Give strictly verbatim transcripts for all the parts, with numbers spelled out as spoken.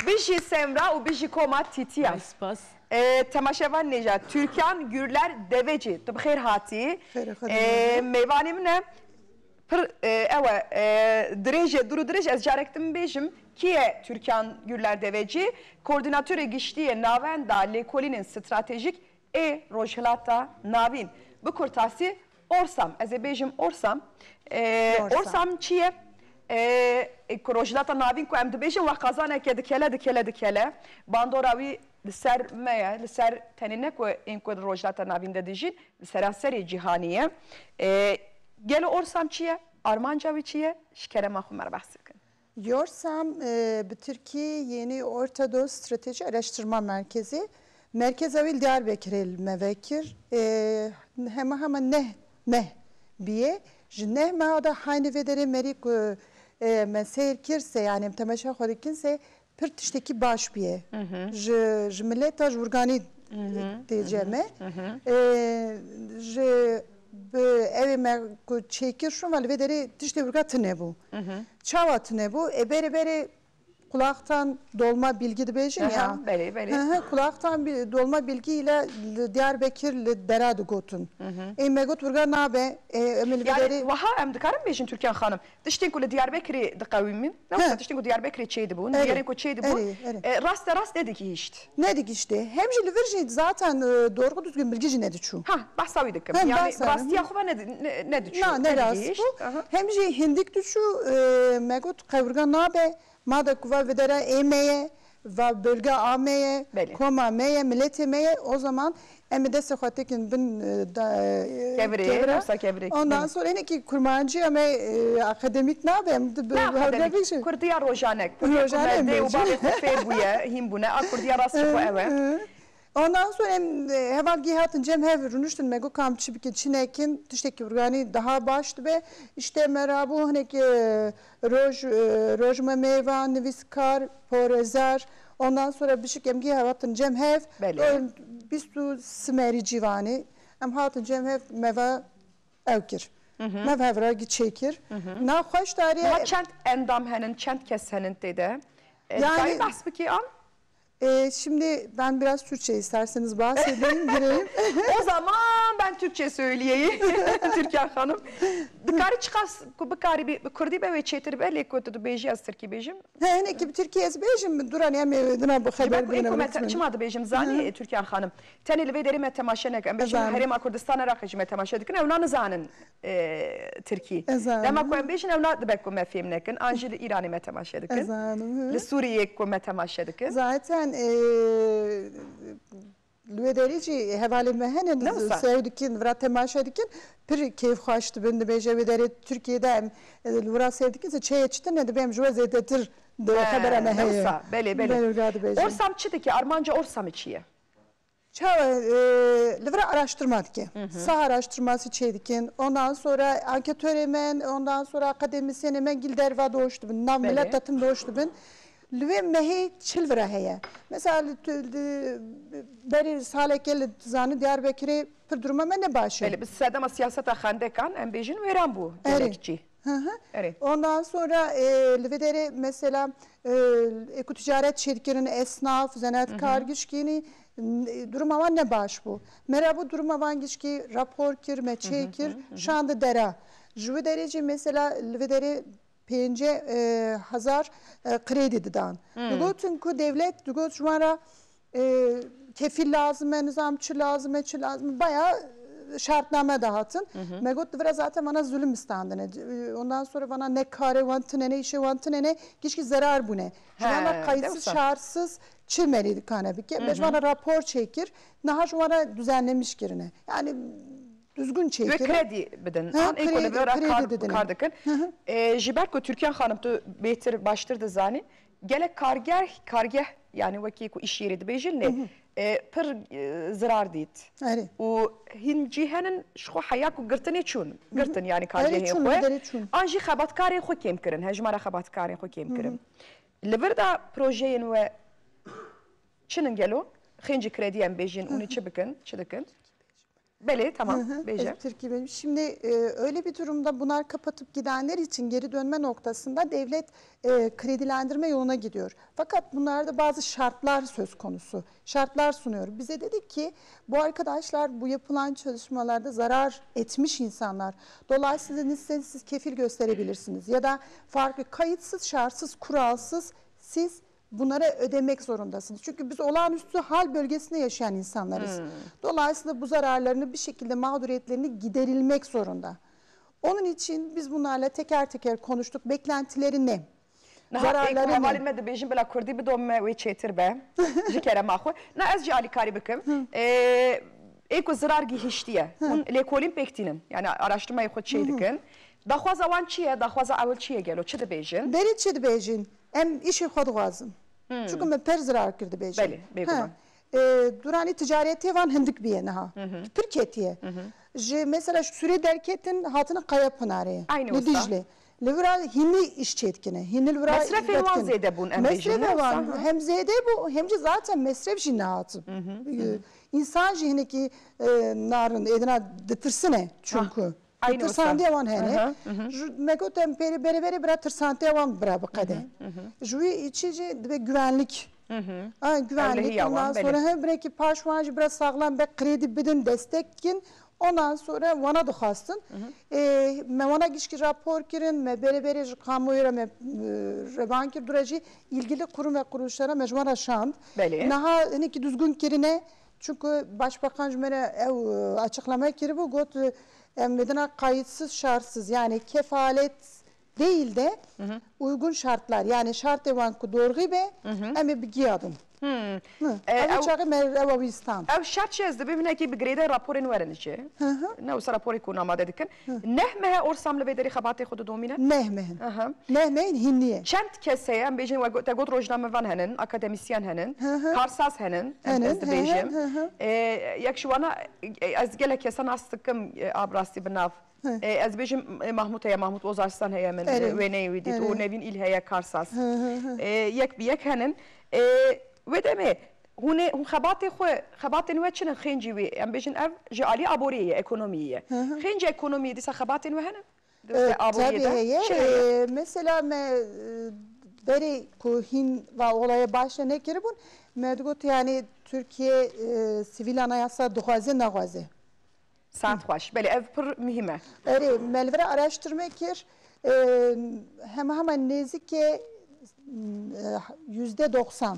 Bijî Semra û bijî koma Tîtiya. Ay, spas. Ee, temaşevan nêja, Türkan Gürler Deveci, tu bi xêr hatî. Xêr, xêr Ee, dilerim. Mêvanê min e. Pir, e, ew e, e, dirêj e, dûr û dirêj ez carek din bêjim, kî ye Türkan Gürler Deveci? Koordînatorê giştî yê Navenda Lêkolînên Stratejîk ê Rojhilata Navîn. Bi kurtasî Orsam, ez ê bêjim Orsam. E, Orsam. Orsam çi ye? E, e, ku Rojhilata Navîn ku em dibêjin, we qazaneke dikele, dikele, dikele. Bandora wî li ser me ye, li ser tenê ne ku ên ku di Rojhilata Navîn de dijîn, li seranserê cîhanî ye. E, gelo Orsam çi ye? Armanca wî çi ye? Ji kerema xwe me re behs bikin. Yorsam, e, bi tirkî Yeni Orta Doğu Strateji Araştırma Merkezi. Merkeza wî li Diyarbekirê li me vekir. E, hema hema neh meh bîye. Ji neh meha de haynî vê derê merî ku, e, me seyr kir se, yani em temaşa xwe dikin se, pir tiştekî baş bûye. Ji, ji mileta ji wirganî tê cem e. Ee, ji bi evê me ku çêkir şûn ve li vê derê tiştê wirga tune bû. Çawa tune bû? E, berê berê kulaktan dolma bilgi dibêjin ya. Aha, belê, belê. Hı hı, kulaktan bi-, dolma bilgi ile li Diyarbekir li dera digotin. Ê me got wirga nabe, e, em li vê Yani derê wiha em dikarin bêjin Türkan Xanim, Tiştên ku li Diyarbekirê diqewîmin, ne wisa tiştên ku Diyarbekirê çêdibûn, Erê. diyarên ku çêdibûn, Erê, erê. e, raste rast nedigihîşt. Nedigihîştê. Hem jî li vir jî zaten, e, doğru düzgün bilgi jî nediçû. Ha, behsa wî dikim. Hem Yani behsa, rastiya hı. xwe ve nedi-, ne-, nediçû, Ha, ne rast nedigihîşt. bû. Aha. Hem jî hindik diçû, e, me got qewirga nabe, ma de ku va videra ê me ye, va bölge a me ye, Belê. koma me ye, miletê me ye, o zaman em ê destê xwe têkin bin, e, da, e, Kevirê, kevira. Nefsa kevirê. Ondan Hı. sonra hinekî kurmancî em ê, e, akademîk nabe, em di, bi, Ne bi akademîk? hevdevî jî. Kurdiya rojane. Kurdiya Rojane ku me dê û mi? bavê xwe fêr bûye, hîn bûne. A kurdiya rast ji xwe ew e. Hı, hı. Ondan sonra em, e, hevalgî hatin cem hev rûniştin me got kam çi bikin, çi nekin, tiştekî wirganî daha baş dibe. İşte me rabû hinek, e, Roj, e, rojnameyvan, nivîskar, parêzer, ondan sonra bişik em gî hatin cem hev, Belê. e, bîst û sê merî cîvanî, em hatin cem hev me ve ew kir. Me ve hev re gî çêkir. Na xweş tarî Daha çend endam henin, çend kes henin tê de? E, Yani dikarî behs bikî an? E, şimdi ben biraz Türkçe isterseniz bahsedeyim, gireyim. O zaman ben Türkçe söyleyeyim, Türkan Hanım. Dikarî çiqas ku bikarî bi, bi kurdî be wê çêtir be, lê ku tu dibêjî ez tirkî bêjim. He, hinekî bi tirkî ez bêjim, duran em ê dina bi Ji ber xeber ku ê bînin ku me te-, rûniştin. çima dibêjim zanî, Hı. e, Türkan Hanım? Tenê li vê derê me temaşe nekin. Em bêjin Zanim. Herêma Kurdistan Iraqê jî me temaşe dikin, ew na nizanin. e, tirkî. Ez zanim. Dema ku em bêjin, ew na dibe ku me fêm nekin. An jî li Îranê me temaşe dikin. Ez zanim, hı. Li Sûriyê ku me temaşe dikin. Zaten, e, li wê derê jî hevalên me hene, Ne wisa? sew dikin, vira temaşe dikin. Pir kêfxweş dibin, dibêje wê derê Tirkiyê de em, e, li wira sew dikin, se çeye çi tune dibe em ji we zêdetir di He, xebera me ne heye. wisa? Belê, belê. Belê, wira dibêjin. Orsam çi dike? Armanca Orsamê çi ye? Çawa, e, li vir araştirma dike. Hı hı. Saha araştirması çê dikin. Ondan sonra anketörê me, ondan sonra akademisyenê me gil derva doş dibin. Nav Belê. millet de tim doş dibin. Li vê mehê çil vira heye. Mesela li tu, li, berî saleke li zanî Diyarbekirê pir duruma me ne baş e. Belê, bi sedema siyaseta xendekan em bêjin wêran bû Erê. gelekçî. Hı hı. Erê. Ondan sonra, e, li vê derê mesela, e, ê ku ticaret çêdikirin, esnaf, zanaatkar, Hı hı. gişkînî, n-, duruma wan ne baş bû. Me re bû duruma wan gişkî rapor kir, me çê Hı hı, kir, hı hı. şandi dera. Ji wî derê jî mesela li vê derê pêncî, e, hezar, e, kredi didan. Hı. Digotin ku dewlet digot ji wan re e, kefîl lazim e, nizam çi lazim e, çi lazim e, bayağı, e, şartname dahatin. Hı hı. Me got, vira zaten vana zulüm istandine. E, ondan sonra vana ne kare wan tinene, işe wan tinene, gişkî zerar bûne. Ji vana He, kayıtsız, dewsa. şartsız çi merî dikane bike. Hı hı. Be ji vana rapor çêkir, niha ji vana düzenlemiş kirine. Yani düzgün Wê çêkir. kredi bidin. Ha, An ê ku li kredi, vira kredi kar, didin. kar dikin. Hı hı. E, ji ber ku Türkan Xanim tu bêtir, baştir dizanî, gelek kargeh, kargeh, yani wekî ku îş yerî dibêjin lê, Hı hı. e, pir, e, zirar dît. Erê. Û hin cî henin ji xwe heya ku girtinê çûn. Hı hı. Girtin yani Erê kargehên çûn, xwe. li derê çûn. An jî xebatkarên xwe kêm kirin. He, ji me re xebatkarên xwe kêm Hı hı. kirin. Li vir de projeyên we çi nin gelo? Xêncî kredî em bêjin, hûn ê çi bikin, çi dikin? Belê, tamam. Hı hı, bêje. Tirkî benim. Şimdi, e, öyle bir durumda bunlar kapatıp gidenler için geri dönme noktasında devlet, e, kredilendirme yoluna gidiyor. Fakat bunlarda bazı şartlar söz konusu. Şartlar sunuyor. Bize dedik ki bu arkadaşlar bu yapılan çalışmalarda zarar etmiş insanlar. Dolayısıyla ne siz, siz kefil gösterebilirsiniz ya da farklı kayıtsız, şartsız, kuralsız siz bunlara ödemek zorundasınız. Çünkü biz olağanüstü hal bölgesinde yaşayan insanlarız. Hmm. Dolayısıyla bu zararlarını bir şekilde mağduriyetlerini giderilmek zorunda. Onun için biz bunlarla teker teker konuştuk. Beklentileri ne? Niha ê ku zararları ne? Hevalên me dibêjin bila kurdî bido me wê çêtir be. Ji kerema xwe. Na ez jî alîkarî bikim. Ê, ê ku zirar gihiştiye. Hûn lêkolîn pêk tînin. Yani araştırmayê xwe çê dikin. Daxwaza wan çi ye? Daxwaza ewil çi ye gelo? Çi dibêjin? Berê çi dibêjin? Em îşê xwe dixwazin. Çünkü me per zirar kir dibêjin. Belê, bêguman. E, duranî ticaretê van hindik biye niha. Pir ketiye. Ji mesela ji Sûrê derketin hatine Kayapınarê. Aynı Li usta. Dîcle. Li vira hînî îş çêdikine. Hînî li vira Mesrefên wan zêde bûn, em bêjin, ne wisa, ha? Hem zêde bû, hem jî zaten mesref jî nehat. E, însan jî hinekî, e, narin, êdina ditirsine çünkü. Aynı wisa. Tirsandiya wan hene. Aha, mhm. Ji, me got em pêrê berê berê bira tirsandiya wan bira biqede. Ji wî içî jî dibe güvenlik. Ha, güvenlik, ondan sonra hem belki paş wan jî biraz sağlam be, kredi bidin, destek kin. Ondan sonra wana dixwastin. E, me wana gişkî rapor kirin, me berê berê ji kamuoyu re me, e, revan kir, dûre jî ilgili kurum ve kuruluşlara me ji wan re şand. Belê. Niha hinekî düzgün kirine, çünkü başbakan ji me re ew, e, açıklama kiribû, got, e, em medina kayıtsız, şartsız, yani kefalet değil de uygun şartlar, yani şartê wan ku dorxî be, em ê bigiyadin. Hı. E, ev çaxê me ew wîstan. Ev şert çi ez dibêm hinekî bi girêdayî raporên werin jî. Ne wisa raporê ku amade dikin. Neh meh e Orsam li vê derê xebatê xwe didomîne? Neh meh in. Neh meh in hînî ye. Çend kes heye? Em bêjin we got, te got rojnamevan henin, akademisyen henin, karsaz henin, em ez dibêjim. E, yek ji wana, e, ez gelek kesa nas dikim, e, a bi rastî bi nav. E, ez bêjim, e, Mahmut heye, Mahmut Ozarslan heye min, e, wêneyê wî dît. Û Nevîn Îl heye, karsaz. E, yek bi yek henin. E, wê demê hûn ê, hûn xebatê xwe, xebatên we çi ne xêncî wî? Em bêjin ev ji alî aboriyê ye, ekonomiyê ye. Xêncî ekonomiyê dîsa xebatên we hene? E, tabii heye. E, mesela me, e, berê ku hîn va olaya başla nekiribûn, me digot yani Türkiye, e, sivil anayasa dixwaze, naxwaze. Saet xweş. Belê, ev pir muhîm e. Erê, me li vir araştirme kir. E, hema hema nêzîkê, e, yüzde doksan.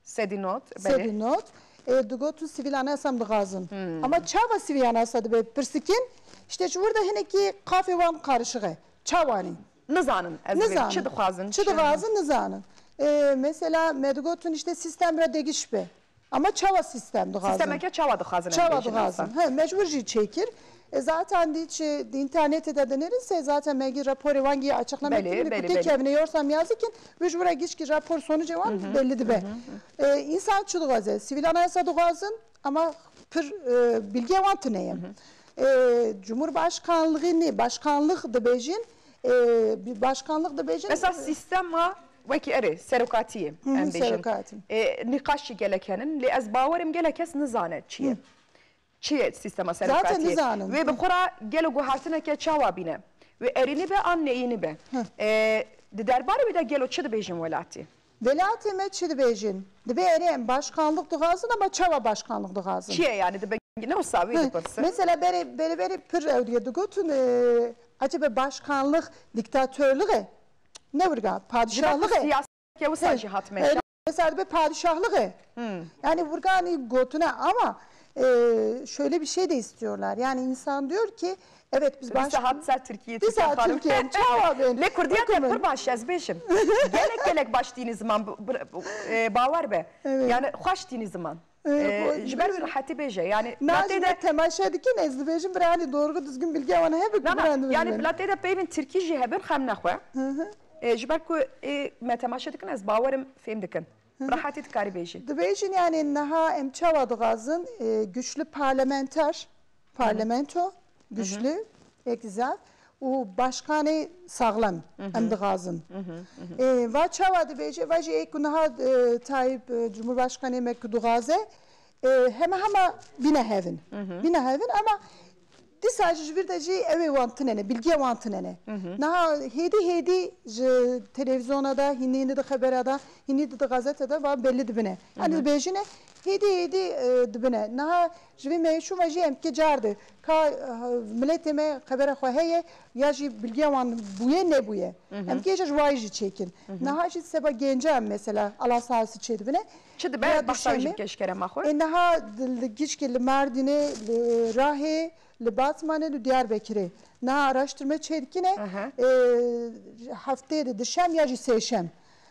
Sedî not, belê. Sedî not. E, digotin sivîl anayasa em dixwazin. Ama çawa sivîl anayasa dibe? Pirsikin, işte ji wir de hinekî qafê wan qarişiq e. Çawanî? Nizanin, ez dibêm çi dixwazin, çi dixwazin, nizanin. E, mesela me digotin işte sistem re degiş be. Ama çawa sistem dixwazin? Sistemeke çawa dixwazin em bêjin, çawa dixwazin? He, mecbur jî çêkir. E, zaten dî çi, di internetê de dinêrin se zaten me gî raporê wan gî açıklama kirin, belê, belê, kevine yorsam yazı kin, wî ji wira gişkî rapor sonucê wan belli dibe. E, însan çi dixwaze? Sivîl anayasa dixwazin, ama pir, e, bilgiya wan tune ye. E, Cumhurbaşkanlığı ne? Başkanlık dibêjin, e, bir başkanlık dibêjin. Mesela sistema Wekî erê, serokatiyê, em bêjin. Serokatî. E, nîqaş jî gelek henin, lê ez bawerim gelek kes nizane çi ye. Çi ye sîstema serokatiyê? Zaten nizanin. Wê bi xwe re gelo guhertineke çawa bîne? Wê erênî be an neyînî be? E, di derbarê wî de gelo çi dibêjin welatî? Welatê me çi dibêjin? Dibe erê em başkanlık dixwazin ama çawa başkanlık dixwazin? Çi ye yani? Dibe ne wisa wî dipirsin? Mesela berê, berê, berê pir ew diye digotin, e, acaba başkanlık diktatörlüğü e? Ne wurga? Padişahlık e. Siyaseke wisa jî hat meşa. Mesela dibe padişahlık e. Yani wurganî gotine ama, e, şöyle bir şey de istiyorlar. Yani insan diyor ki, evet, biz baş... Dîsa hat ser Tirkiye, Tirkiye xanim. Tirkiye, çawa ben? Lê Kurdiya te pir baş, ez bêjim. Gelek, gelek baş tînî ziman, b-, b-, e, bawer be. Evet. Yani xweş tînî ziman. E, ji ber wî rehetî bêje. Yani, na, latê de temaşe dikin, ez dibêjim, bira, hani doğru düzgün bilgi wan hebe ku, na, na, bira, yani, latê de peyvên tirkî jî hebin, xem nexwe. E, ji ber ku, e, me temaşe dikin, ez bawerim fêm dikin. Rehetî dikarî bêjî. Dibêjin, yani, niha em çawa dixwazin, e, güçlü parlamenter, parlamento, güçlü, yek zaf, û başkanê saxlem em dixwazin. E, va çawa dibêje, va jî ê ku niha, e, Tayyip, e, Cumhurbaşkanê me ku dixwaze, E, hema hema bîne hevin. Bîne hevin ama dîsa jî ji vir de jî ew ê wan tune ne, bilgiya wan tune ne. Niha hêdî hêdî ji televîzyona de, hînî hînî di xebera de, hînî di gazete de va belli dibine. Yanî dibêjine hêdî hêdî, e, dibine. Niha ji vê meşû ve jî em kê car de ka, e, miletê me xebera xwe heye ya jî bilgiya wan bûye nebûye. Em kê ji wayî jî çêkin. Niha jî seba genca mesela ala sahası çêdibine. Çi dibe? Ya Behsa wî jî duşemê bike ji kerema xwe. E, niha di, li gişkê li Mardînê, li Rahê, li Batmanê, li Diyarbekirê. Niha araştirme çêdikine, Aha. e, hefteyê de dişem ya jî sêşem.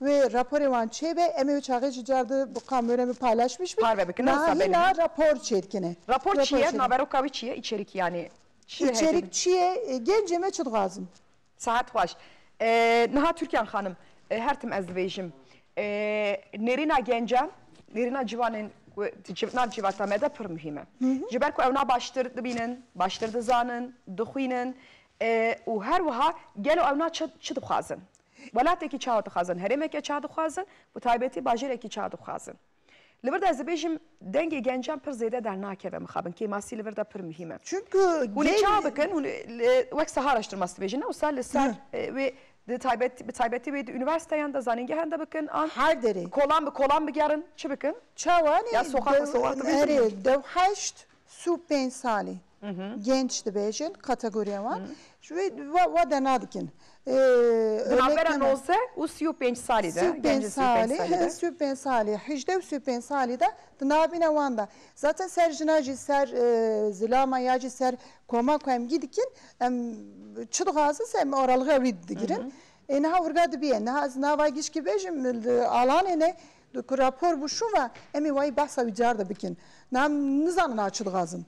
Wê raporê wan çêbe, em ê wê çaxê jî car de bi kamera me paylaşmiş bin. Parve bikin, Niha wisa hîna belli. rapor çêdikine. Rapor çi ye? çêdikine. Naveroka wî çi ye? İçerik yani. Çi İçerik çi ye? E, gencê me çi dixwazin? Saet xweş. E, niha Türkan xanim, e, her tim ez dibêjim. E, nêrîna gencan, nêrîna ciwanên ku di civ-, nav civata me de pir muhîm e. Ji ber ku ewna baştir dibînin, baştir dizanin, dixwînin, e, û her wiha gelo ewna çi, çi dixwazin? Welatekî çawa dixwazin? Herêmeke çawa dixwazin? Bi taybetî bajêrekî çawa dixwazin? Li vir de ez dibêjim, dengê gencan pir zêde dernakeve mixabin. Kêmasî li vir de pir muhîm e. Çünkü Hûn ê genc- çawa bikin? Hûn ê li, wek saha araştirması dibêjin, ne? Wisa li ser, Hı. e, wê di taybet-, bi taybetî wê di unîversîteyan de, zanîngehan de bikin, an Her derê. kolan bi kolan bigerin, çi bikin? Çawa ne? Ya sokax bi dew-, sokax dibêjin mi? Erê, dew heşt, sî û pênc salî. Genç dibêjin, kategoriya wan. Ji wê wa, wa dena dikin. Ee, Di navbera örnekname- nozdeh û sî û pênc salî de, Sî û pênc gencên sî û pênc salî, salî de. sî û pênc salî, hejdeh û sî û pênc salî de, di navbîna wan de. Zaten ser jina jî, ser, e, zilama ya jî ser koma ku em gî dikin, em çi dixwazin se em aralığa wî digirin. Ê niha wirga dibiye. Niha ez nava gişkî bêjim, li alanê ne, di ku rapor bû şû ve, em ê wayî behsa wî car de bikin. Niha em nizanin niha çi dixwazin.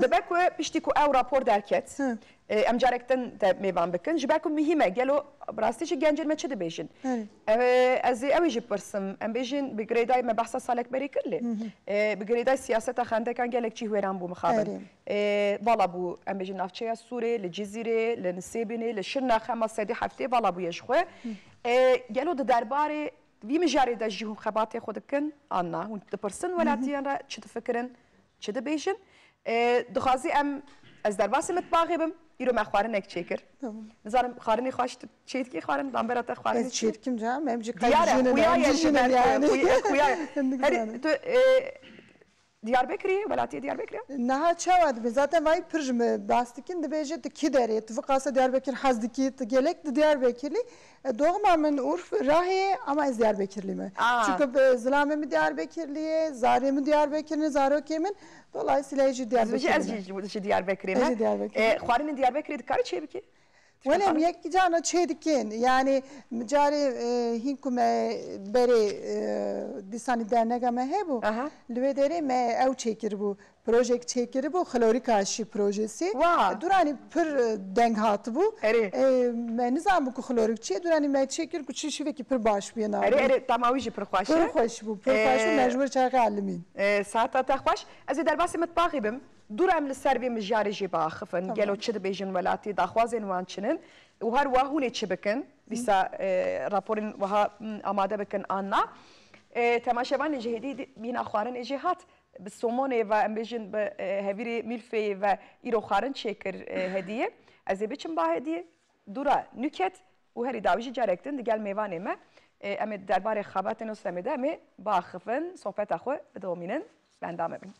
Dibe ku piştî ku ew rapor derket, Hı. e, em carek din te mêvan bikin. Ji ber ku muhîm e, gelo bi rastî jî gencên me çi dibêjin? Erê. E, ez ê ew ê jî pirsim. Em bêjin bi girêdayî me behsa salek berê kir lê. Hı hı. E, bi girêdayî siyaseta xendekan gelek cî wêran bû mixabin. Erê. E, vala bû, em bêjin navçeya Sûrê, li Cizîrê, li Nisêbînê, li Şirnex hema sedî heftê vala bûye ji xwe. Hı. E, gelo di derbarê vî mijarê de jî hûn xebatê xwe dikin, an na? Hûn dipirsin Hı hı. welatiyan re çi difikirin? Çi dibêjin? E, dixwazî em, ez derbasî mitbaxê bim, îro me xwarinek çêkir. Tamam. Nizanim xwarinê xweş tu çêdikî xwarin, dambera te xwarinê Ez çi? çêdikim canım, em jî Diyar e, qencî ne, xuya em ye jî ji ber, yanî. xuya, xuya ye. Em Herî dixwarin. tu, e, Diyarbekirî, welatiyê Diyarbekirî? Niha çawa dibe? Zaten vayî pir ji me behs dikin, dibêje tu kî derê, tu viqasa Diyarbekir hez dikî, tu gelek di Diyarbekirlî. E, doğma min Urf, Rahê, ama ez Diyarbekirlî me. Aa. Çünkü, e, zilamê min Diyarbekirlî ye, zarê min Diyarbekirlî, zarokê min. Dolayısıyla ez jî Diyarbekirlî Ez me. jî, ji, ji Diyarbekirê Ez me. jî Diyarbekirlî E, me. Xwarinên Diyarbekirê dikarî çê bikî? Wele em Dikare? yek cana çê dikin. Yani, carê, e, hîn ku me berê, e, dîsanî dernega me hebû, Aha. li wê derê me ew çêkiribû. Projek çêkiribû, Xlorîk Aşî projesi. Wa! Duranî pir, e, deng hatibû. Erê. E, me nizanibû ku xlorîk çi ye, duranî me çêkir ku çi şivekî pir baş bûye navê. Erê, erê, tama wî jî pir xweş e. Pir xweş bû, pir xweş bû, Ee, me ji wir çaxê elimîn. Ee, saeta te xweş. Ez ê derbasî mitbaxê bim. Dûra em li ser vê mijarê jî biaxifin. Tamam. Gelo çi dibêjin welatî, daxwazên wan çi nin? Û her wiha hûn ê çi bikin? Dîsa, e, raporên wiha, m, amade bikin an na? E, temaşevanê jî hêdî dî-, bîna xwarinê jî hat. Bi somonê ve, em bêjin bi, e, hevîrê mîlfeyê ve îro xwarin çêkir, e, hediye. Ez ê biçim ba hediye. Dûra nûket û herî dawî jî carek din digel mêvanê me, e, em ê derbarê xebatên Oslemê de em ê biaxifin, sohbeta xwe bidomînin. Benda me bin.